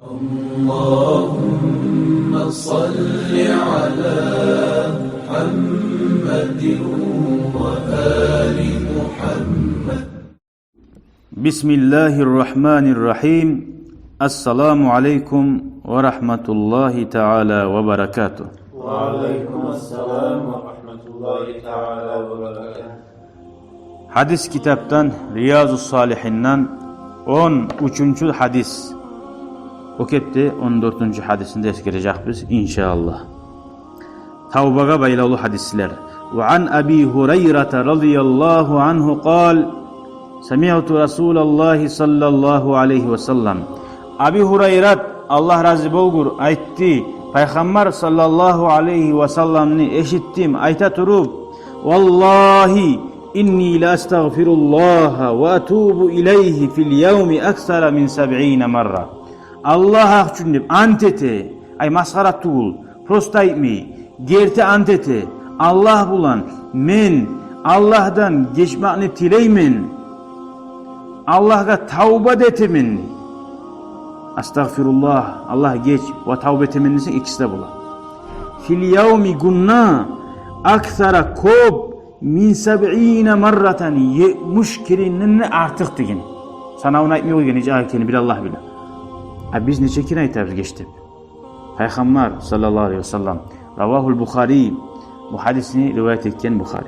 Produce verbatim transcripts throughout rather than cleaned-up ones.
اللهم صل على محمد وآل محمد. بسم الله الرحمن الرحيم. السلام عليكم ورحمة الله تعالى وبركاته. وعليكم السلام ورحمة الله تعالى وبركاته. Гьадис китапдан, Риязу Салигьинден он уьчюнчю гьадис. О кепде он дёртюнчю гьадисни де эсгережекбиз, иншааллагь. Тавбагъа байлавлу гьадислер. وعن أبي هريرة رضي الله عنه قال: سمعت رسول الله صلى الله عليه وسلم. Аби Гьурайрат, Аллагь рази болгъур, айтды: Пайхаммар саллаллагьу алайгьи ва салламны эшитдим айта туруп: والله إني لأستغفر الله وأتوب إليه في اليوم أكثر من سبعين مرة. Аллагь гьакъ учун деп ант эте, ай, масхара тюгюл, просто айтмай, герти ант эте: Аллагь булан, мен Аллагьдан гечмекни тилеймен, Аллагьгъа тавба да этемен. Астагъфируллагь, Аллагь, геч, ва тавба этемен десенг, экиси де бола. في اليوم, гюнде, أكثر, кёп, من سبعين مرة, етмиш керенден де артыкъ деген. Санавун айтмай къойгъан, нече экенин бир Аллагь биле. А биз нече керен айтабыз геч деп? Пайхаммар саллаллагьу алайгьи ва саллам. رواه البخاري, бу гьадисни риваят этген Бухари.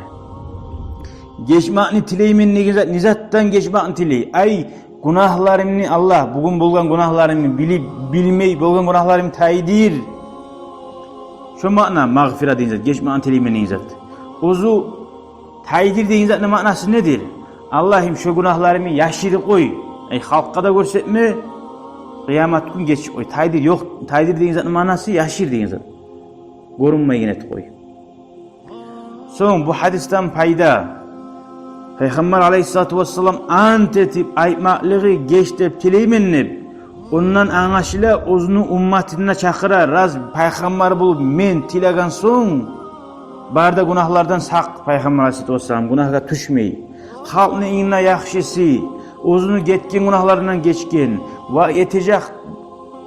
Гечмекни тилеймен деген зат, не затдан гечмекни тилей? Ай, гюнагьларымны, Аллагь, бугюн болгъан гюнагьларымны, билип, билмей болгъан гюнагьларымны тайдыр. Шо маъна магъфира деген зат, гечмекни тилеймен деген зат. Оьзю тайдыр деген затны маънасы недир? Аллагьым, шо гюнагьларымны яшырып къой. Ай, халкъгъа да гёрсетме, къыямат гюн гечип къой. Тайдыр ёкъ, тайдыр деген затны маънасы яшыр деген зат. Гёрюнмейген этип къой. Сонг бу гьадисден пайда. Пайхаммар алайгьиссалату вассалам ант этип айтмакълыгъы, геч деп тилеймен деп, ондан англашыла, оьзюню умматын да чакъыра, раз пайхаммар болуп мен тилеген сонг, бары да гюнагьлардан сакъ пайхаммар алайгьиссалату вассалам, гюнагьгъа тюшмей. Халкъны инг де яхшысы, оьзюню гетген гюнагьларындан гечген ва этежек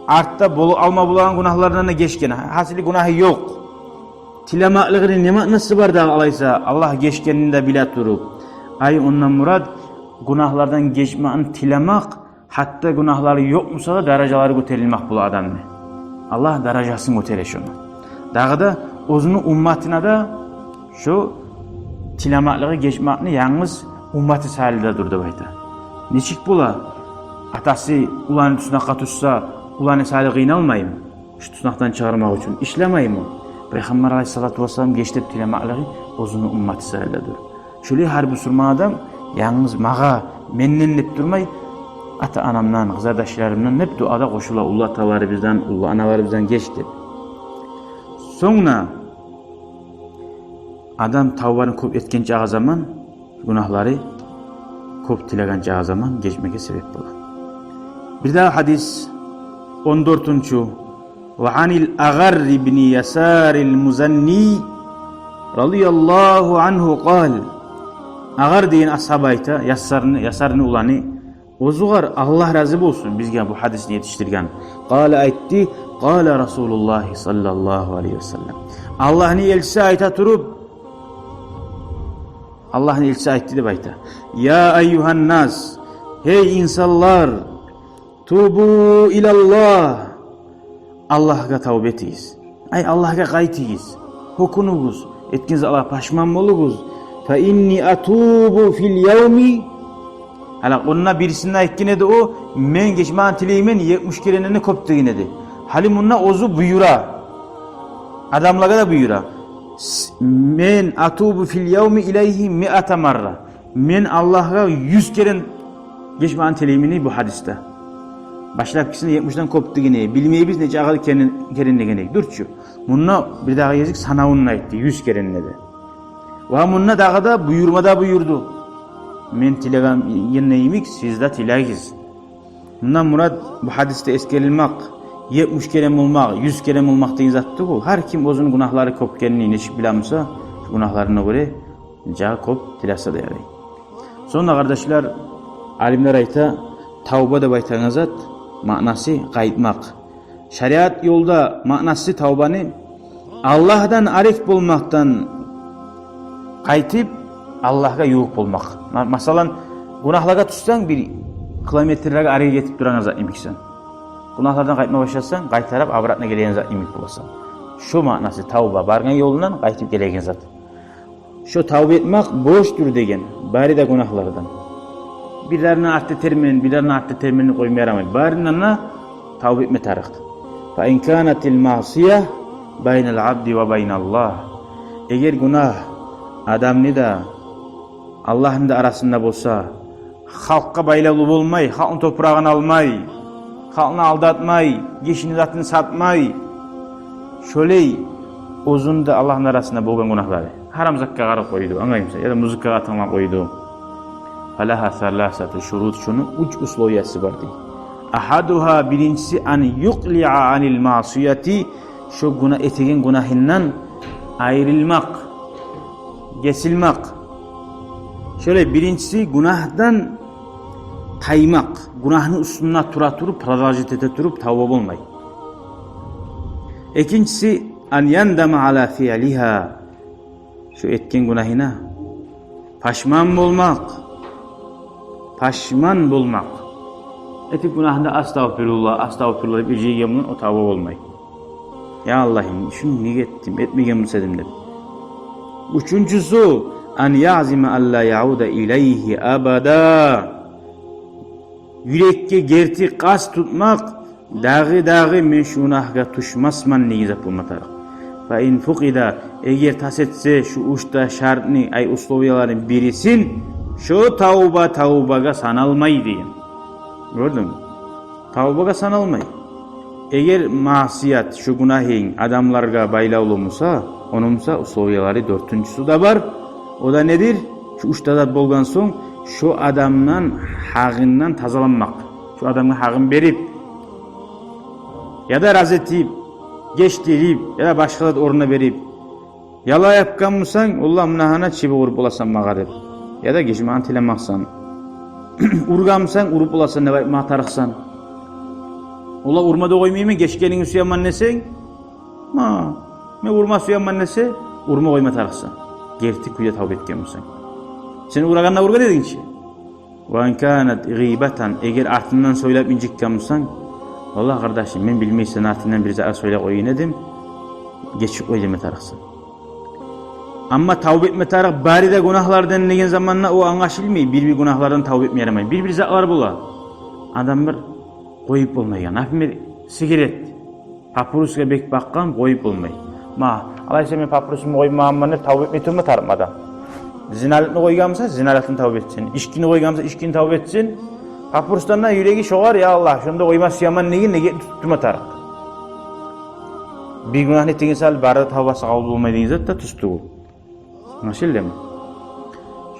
артда болуп алма болагъан гюнагьларындан да гечген. Гьасили, гюнагьы ёкъ. Тилемакълыгъыны не маънасы бар дагъы алайса, Аллагь гечгенин де биле туруп? Ай, ондан мурат, гюнагьлардан гечмекни тилемек, гьатта гюнагьлары ёкъ буса да, даражалары гётерилмек бола адамны. Аллагь даражасын гётере шону. Дагъы да оьзюню умматына да шо тилемакълыгъы, гечмекни янгыз умматы саялы да дур деп айта. Нечик бола? Атасы уланы туснакъгъа тюшсе, уланы саялы къыйналмаймы? Шу туснакъдан чыгъармакъ учун ишлемейми? Пайхаммар алайгьиссалату вассалам геч деп тилемакълыгъы оьзюню умматы саялы да дур. Шолай гьар бусурман адам янгыз магъа, менден деп турмай, ата-анамдан, къызардашларымдан деп дуада къошула, уллу аталарыбыздан, уллу аналарыбыздан геч деп. Сонг да адам тавбаны кёп этген чагъы заман, гюнагьлары кёп тилеген чагъы заман гечмеге себеп бола. Бирдагъы гьадис, он дёртюнчю. وعن الأغر بن يسار المزني رضي الله عنه قال. Агъар деген асгьаба айта, Ясарны, Ясарны уланы, оьзюгер Аллагь рази болсун, бизге бу гьадисни етишдирген. قال, айтды: قال رسول الله صلى الله عليه وسلم. Аллагьны элчиси айта туруп, Аллагьны элчиси айтды деп айта: يا أيها الناس, гьей инсанлар, توبوا إلى الله, Аллагьгъа тавба этигиз. Ай, Аллагьгъа къайтыгъыз, гьёкюнюгюз, этген затлагъа пашман болугъуз. فإني أتوب في اليوم. Гьали онда бирисинде айтгъан эди о, мен гечмекни тилеймен етмиш керенден де кёп деген эди. Гьали мунда оьзю буюра. Адамлагъа да буюра. С-, من أتوب في اليوم إليه مائة مرة. Мен Аллагьгъа юз керен гечмекни тилеймен дей бу гьадисде. Башлапгъысында етмишден кёп деген эди. Билмейбиз нече керен, керен деген эди. Дюр чю. Мунда бирдагъы гезик санавун айтды, юз керен деди. Ва мунда дагъы да буюрма да буюрду. Мен тилеген йимик сиз де тилегиз. Мундан мурат бу гьадисде эсгерилмек етмиш керен болмакъ, юз керен болмакъ деген зат тюгюл. Гьар ким оьзюню гюнагьлары кёп экенин нечик биле буса, шу гюнагьларына гёре нече кёп тилесе де ярай. Сонг да, къардашлар, алимлер айта, тавба деп айтагъан зат маънасы къайтмакъ. Шариат ёлда маънасы тавбаны Аллагьдан арек болмакъдан къайтып, Аллагьгъа ювукъ болмакъ. Ма-, масала, гюнагьлагъа тюшсенг, бир километрлеге арек этип турагъан зат йимиксен. Гюнагьлардан къайтма башласанг, къайтарып обратно гелеген зат йимик боласан. Шо маънасы тавба, баргъан ёлундан къайтып гелеген зат. Шо тавба этмек борчдур деген, бары да гюнагьлардан. Бирлеринден арт этермен, бирлеринден арт этермен деп къойма ярамай. Барындан да тавба этме тарыкъ. Фа ин канатил маъсия байнал абди ва байналлагь. Эгер гюнагь адамны да, Аллагьны да арасында болса, халкъгъа байлавлу болмай, халкъны топурагъын алмай, халкъны алдатмай, гишини затын сатмай, шолай оьзюню де Аллагьны арасында болгъан гюнагьлары. Гьарам затгъа къарап къойду, англаймысан, яда музыкагъа тынглап къойду. Фалагьа саласату шурут, шуну уьч условиясы бар дей. Агьадугьа, биринчиси, ан юкълиа анил маъсияти, шо гюна-, этеген гюнагьындан айрылмакъ, гесилмек. Шолай биринчиси гюнагьдан таймакъ, гюнагьны уьстюнде тура туруп, продолжать эте туруп тавба болмай. Экинчиси, ан яндама ала фиълигьа, шо этген гюнагьына пашман болмакъ, пашман болмакъ. Этип гюнагьында астагъфируллагь, астагъфируллагь деп иржайгъан булан, о тавба болмай. Я Аллагьым, шуну неге этдим, этмеген болса эдим деп. Уьчюнчюсю, ан язима алла яуда илайгьи абада. Юрекге герти къаст тутмакъ, дагъы-дагъы мен шу гюнагьгъа тюшмесмен деген зат болма тарыкъ. Фа ин фукъида, эгер тас этсе шу уьч де шартны, ай, условияланы бирисин, шо тавба тавбагъа саналмай деген. Гёрдюнгмю? Тавбагъа саналмай. Эгер маъсият, шу гюнагьынг адамларгъа байлавлу буса, ону буса условиялары дёртюнчюсю де бар. О да недир? Шу уьч де зат болгъан сонг, шу адамдан гьакъындан тазаланмакъ. Шу адамгъа гьакъын берип, яда рази этип, гечдирип, яда башгъа зат орнуна берип, яла япгъан бусанг, олла, муна гьана чыбыкъ уруп боласан магъа деп. Яда гечмагъын тилемексен. Ургъан бусанг, уруп боласан деп айтмагъа тарыкъсан. Олла, урма да къоймайман, гечгенинги сюемен десенг, ма, мен урма сюемен десе, урма къойма тарыкъсан. Герти кюйде тавба этген бусанг. Сен урагъанда ургъа дединг чи. Ва ин канат гъыйбатан, эгер артындан сёйлеп инжитген бусанг, валлагь, къардашым, мен билмей сени артынгдан бир зат сёйлеп къойгъан эдим, гечип къой деме тарыкъсан. Амма тавба этме тарыкъ бары да гюнагьлардан деген заманда о англашылмай, бир-бир гюнагьлардан тавба этме ярамай. Бир-бир затлар бола. Адам бир къоюп болмайгъан. Например, сигарет. Папиросгъа бек бакъгъан, къоюп болмай. Ма, алайса мен папиросумну къоймагъанман деп тавба этмей турма тарыкъмы адам? Зиналыкъны къойгъан буса, зиналыкъны тавба этсин. Ичкини къойгъан буса, ичкини тавба этсин. Папиросдан да юреги шогъар, я Аллагь, шону да къойма сюемен деген ниет тутуп турма тарыкъ. Бир гюнагьны этеген саялы бары да тавбасы къабул болмай деген зат да тюз тюгюл. Англашылдымы?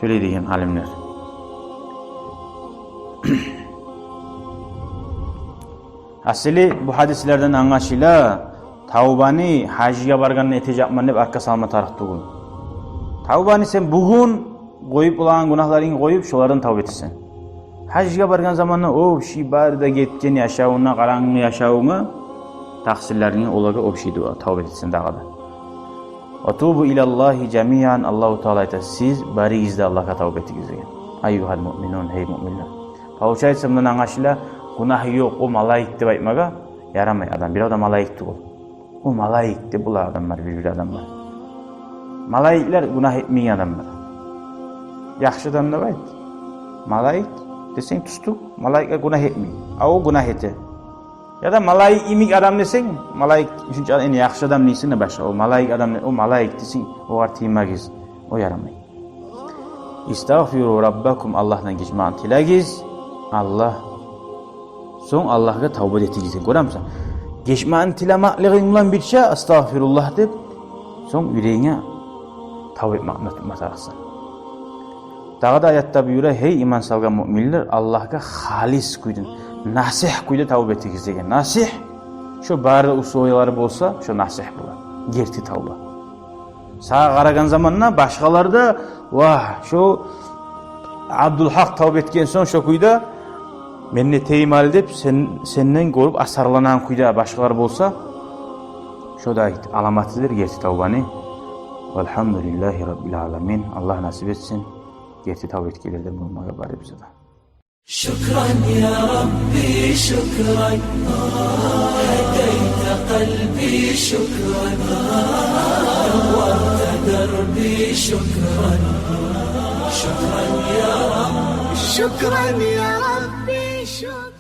Шолай деген алимлер. Асили, бу гьадислерден англашыла, тавбаны гьажгъа баргъанда этежекмен деп артгъа салма тарыкъ тюгюл. Тавбаны сен бугюн къоюп болагъан гюнагьларынгны къоюп, шолардан тавба этесен. Гьажгъа баргъан заманда общий бары да гетген яшавунгда, къарангы яшавунгда, такъсирлерингни, олагъа общий дуа, тавба этесен дагъы да. Ва тубу илаллагьи жамиан, Аллагьу Таала айта, сиз барыгъыз да Аллагьгъа тавба этигиз деген. Айюгьал муъминун, гьей муъминлер. Получается, мундан англашыла, гюнагьы ёкъ, о малайик деп айтмагъа ярамай адам. Бирев де малайик тюгюл. О малайик деп бола адамлар, бир-бир адамлар. Малайиклер гюнагь этмейген адамлар. Яхшы адам деп айт. Малайик десенг тюз тюгюл, малайиклер гюнагь этмей. А о гюнагь эте. Яда малайик йимик адам десенг, малайик, шунча энни яхшы адам дейсен де башгъа. О малайик адам, о малайик дейсен, огъар тиймегиз. О ярамай. Истагъфиру раббакум, Аллагьдан гечмагъын тилегиз. Аллагь. Сонг Аллагьгъа тавба этигиз. Гёремисен? Гечмагъын тилемеклигинг булан бирче астагъфируллагь деп, сонг юрегинге тавба этмекни тутма тарыкъсан. Дагъы да аятда буюра: «Гьей иман салгъан муъминлер, Аллагьгъа халис кюйде, насигь кюйде тавба этигиз», — деген. Насигь, шо бары условиялары болса, шо насигь бола. Герти тавба. Сагъа къарагъан заманда башгъалар да: «Вагь, шо Абдулгьакъ тавба этген сонг, шо кюйде Мен де этейим гьали деп, сен, сенден гёрюп асарланагъан кюйде башгъалар болса, шо да айт, аламатыдыр герти тавбаны. Валгьамдулиллагьи раббил аламин. Аллагь насип этсин герти тавба этгенлерден болмагъа барыбызгъа да. شكرا يا ربي، شكرا. هديت قلبي، شكرا. نورت دربي، شكرا. شكرا يا رب، شكرا يا ربي، شكرا.